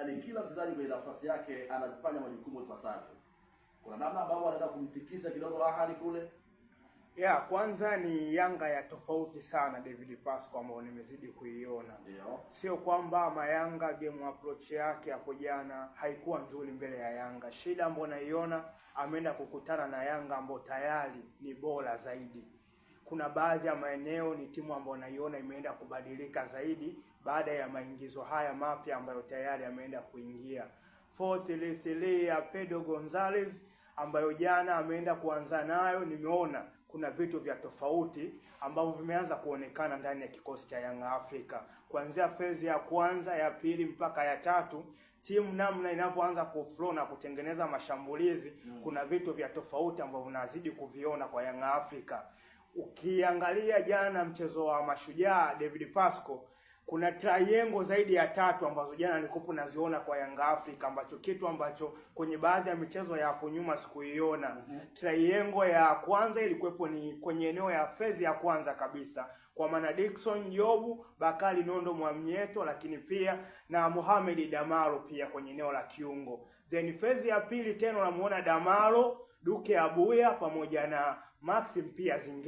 Yaani kila mchezaji kwenye nafasi yake anafanya majukumu ipasavyo. Kuna namna ambavyo anaenda kumtikisa kidogo Ahali kule. Ya kwanza ni Yanga ya tofauti sana, David Pasco, ambao nimezidi kuiona. Sio kwamba Mayanga game approach yake hapo jana haikuwa nzuri mbele ya Yanga. Shida ambayo naiona, ameenda kukutana na Yanga ambao tayari ni bora zaidi. Kuna baadhi ya maeneo ni timu ambayo naiona imeenda kubadilika zaidi baada ya maingizo haya mapya ambayo tayari ameenda kuingia. 4-3-3 ya Pedro Gonzalez ambayo jana ameenda kuanza nayo, nimeona kuna vitu vya tofauti ambavyo vimeanza kuonekana ndani ya kikosi cha Young Africa kuanzia phase ya kwanza, ya pili mpaka ya tatu, timu namna inavyoanza kuflow na kutengeneza mashambulizi, kuna vitu vya tofauti ambavyo unazidi kuviona kwa Young Africa. Ukiangalia jana mchezo wa Mashujaa, David Pasco, kuna triangle zaidi ya tatu ambazo jana nilikuwa naziona kwa Yanga Africa, ambacho kitu ambacho kwenye baadhi ya michezo ya hapo nyuma sikuiona. Triangle ya kwanza ilikuwepo ni kwenye eneo ya phase ya kwanza kabisa, kwa maana Dickson Jobu, Bakari Nondo Mwamnyeto, lakini pia na Mohamed Damaro pia kwenye eneo la kiungo. Then phase ya pili tena unamuona Damaro, Duke Abuya pamoja na Maxim pia Zingeli.